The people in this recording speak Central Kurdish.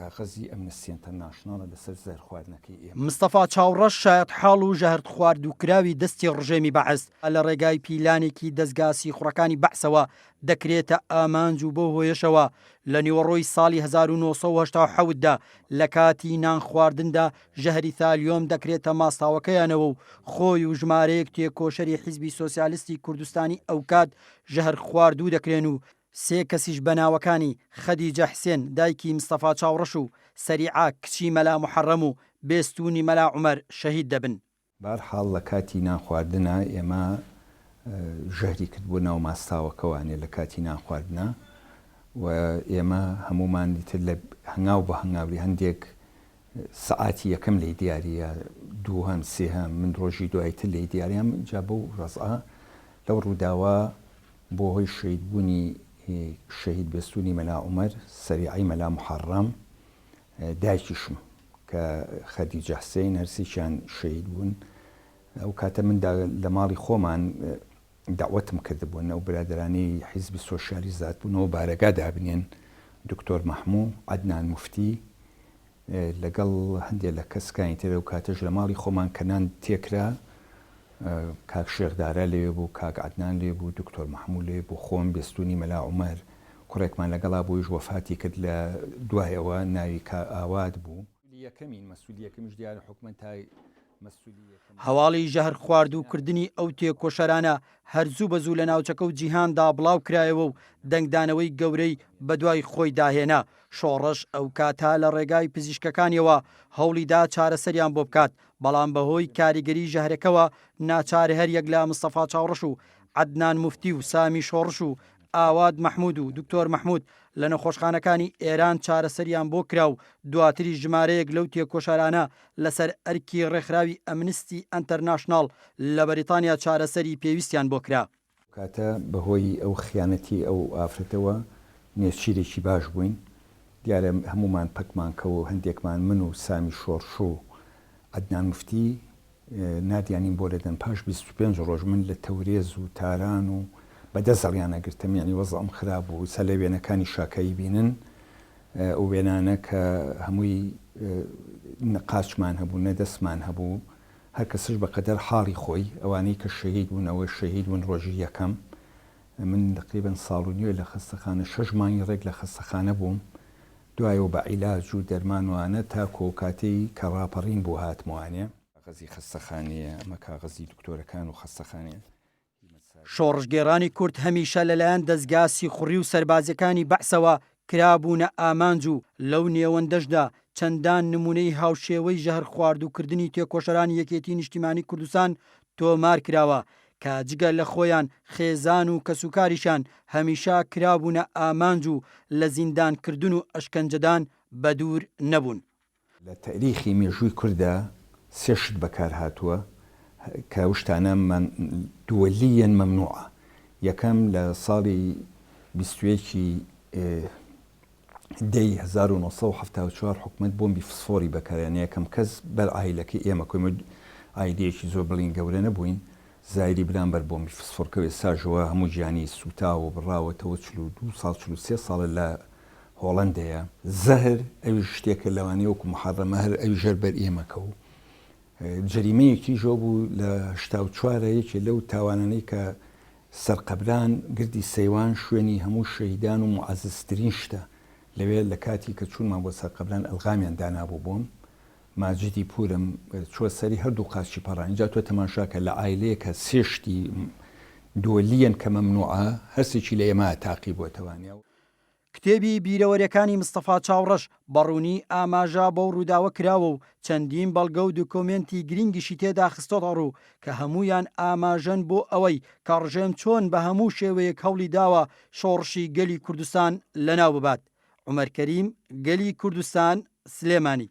کاغەزی ئەمنستی ئینتەرناشناڵە لەسەر زەهر خواردنەکەی ئێمە. مستەفا چاوڕەش شایەتحاڵ و ژەهرخواردووکراوی دەستی ڕژێمی بەعس لە ڕێگای پیلانێکی دەزگا سیخوڕەکانی بەعسەوە دەکرێتە ئامانج و بەو هۆیەشەوە لە نیوەڕۆی ساڵی 1987 دا لە کاتی نان خواردندا ژەهری ثالیۆم دەکرێتە ماستاوەکەیانەوە و خۆی و ژمارەیەک تێکۆشەری حیزبی سۆسیالستی کوردستانی ئەوکات ژەهرخواردوو دەکرێن و سێ کەسیش بە ناوەکانی، خەدیجە حسێن، دایکی مستەفا چاوڕەش و سەریعە کچی مەلا موحەڕەم و بێستوونی مەلا عومەر شەهید دەبن. بەهەرحاڵ لە کاتی نان خواردنا ئێمە ژەهری کردبووە ناو ماستاوەکەوانێ لە کاتی نان خواردنا و ئێمە هەموومان ئیتر لە هەنگاو بە هەنگاوی هەندێک سەعاتی یەکەم لێی دیاریە دووهەم سێهەم من ڕۆژی دوایتر لێی دیاریام جا بەو ڕەزعە لەو ڕووداوە بۆ هۆی شەهید بوونی شەهید بێستوونی مەلا عومەر سەریعەی مەلا موحەڕەم دایکیشم کە خەدیجە حسین هەرسێکیان شەهید بوون ئەو کاتە من لە ماڵی خۆمان دەعوەتم کردبوون ئەو برادەرانەی حیزبی سۆشیالیست هاتبوونەوە بارەگا دابنێن دکتۆر مەحموو عەدنان موفتی لەگەڵ هەندێ لە کەسکانی تر ئەو کاتەش لە ماڵی خۆمان کە نان تێکرا کاک شێخ دارا لەوێ بوو کاک عەدنان لێ بوو دکتۆر مەحموو لێ بوو خۆم بێستوونی مەلا عومەر کوڕێکمان لەگەڵا بوویش وەفاتی کرد لە دوای ئەوە ناوی کا ئاوات بوو. یەکەمین مەسولی یەکەمیش دیارە حکومەت تا هەواڵی ژەهرخواردوو کردنی ئەو تێکۆشەرانە هەر زوو بە زوو لە ناوچەکە و جیهاندا بڵاو کرایەوە و دەنگدانەوەی گەورەی بەدوای خۆیدا هێنا. شۆڕش ئەوکاتە لە ڕێگای پزیشکەکانیەوە هەوڵی دا چارەسەریان بۆ بکات، بەڵام بەهۆی کاریگەری ژەهرەکەوە ناچار هەریەک لە مستەفا چاوڕەش و عەدنان موفتی و سامی شۆڕش و ئاوات مەحمود و دکتۆر مەحمود لە نەخۆشخانەکانی ئێران چارەسەریان بۆ کرا و دواتریش ژمارەیەک لەو تێکۆشەرانە لەسەر ئەرکی ڕێکخراوی ئەمنستی ئەنتەرناشناڵ لە بەریتانیا چارەسەری پێویستیان بۆ کرا. کاتە بەهۆی ئەو خیانەتی ئەو ئافرەتەوە نێچیرێکی باش بووین دیارە هەموومان پەکمان کەوت هەندێکمان من و سامی شۆڕش و عەدنان موفتی نادیانیم بۆ لەدەن پاش 25 ڕۆژ من لە تەورێز و تاران و بە دەست هەڵیان ئەگرتم یانی وەزعم خراپ بوو سە لە وێنەکانی شاکایی بینن ئەو وێنانە کە هەمووی نە قاچمان هەبوو نە دەستمان هەبوو هەر کەسش بە قەدەر حاڵی خۆی ئەوانەی کە شەهید بوون ئەوە شەهید بوون ڕۆژی یەکەم من تقریبا ساڵ و نیوێ لە خەستەخانە شەش مانگی ڕێک لە خەستەخانە بووم دوایەوە بە عیلاج و دەرمان وانە تاکو ئەو کاتەی کە ڕاپەڕین بوو هاتمەوانێ. کاغەزی خەستەخانەیە، ئەمە کاغەزی دکتۆرەکان و خەستەخانەیە. شۆڕشگێڕانی کورد هەمیشە لەلایەن دەزگا سیخوڕی و سەربازیەکانی بەعسەوە کرابوونە ئامانج و لەو نێوەندەشدا چەندان نموونەی هاوشێوەی ژەهرخواردووکردنی تێکۆشەرانی یەکێتی نیشتیمانی کوردستان تۆمار کراوە کە جگە لە خۆیان خێزان و کەسوکاریشیان هەمیشە کرابوونە ئامانج و لە زیندانکردن و ئەشکەنجەدان بەدوور نەبوون. لە تەئریخی مێژووی کوردا سێ شت بەکار هاتووە کە ئەو شتانە دووەلییەن مەمنوعە. یەکەم لە ساڵی 21 ی دەی 1974 حکومەت بۆمبی فسفۆری بەکارهێنا یەکەم کەس بەر عایلەکەی ئێمە کۆی عایلەیەکی زۆر بڵین گەورە نەبووین زایری برام بەر بۆمبی فسفۆر کەوت ئێستاش هەموو گیانی سووتاوە و بڕاوەتەوە 42 ساڵ 43 ساڵە لە هۆڵەندەیە. زەهر، ئەویش شتێکە لەوانەیە وەکو محەڕەمە هەر ئەویش هەر بەر ئێمە کەوت. جەریمەیەکیش ئەو بوو لە 84 یەکێ لەو تاوانانەی کە سەرقەبران گردی سەیوان شوێنی هەموو شەهیدان و موعەززترین شتە لەوێ لە کاتی کە چوونمان بۆ سەرقەبران ئەلغامیان دانابوو بۆم ماجیدی پورم چوە سەری هەردوو قاچی پەڕان ئینجا تۆ تەماشاکە لە عایلەیەکە سێ شتی دۆلیەن کە مەمنوعە هەرسێکی لە ئێمە تاقی بۆتەوانە. کتێبی بیرەوەریەکانی مستەفا چاوڕەش بە ڕوونی ئاماژە بەو ڕووداوە کراوە و چەندین بەڵگە و دۆکۆمێنتی گرینگیشی تێدا خستۆتە ڕوو کە هەموویان ئاماژەن بۆ ئەوەی کە ڕژێم چۆن بە هەموو شێوەیەک هەوڵی داوە شۆڕشی گەلی کوردستان لەناو ببات. عومەر کەریم، گەلی کوردستان، سلێمانی.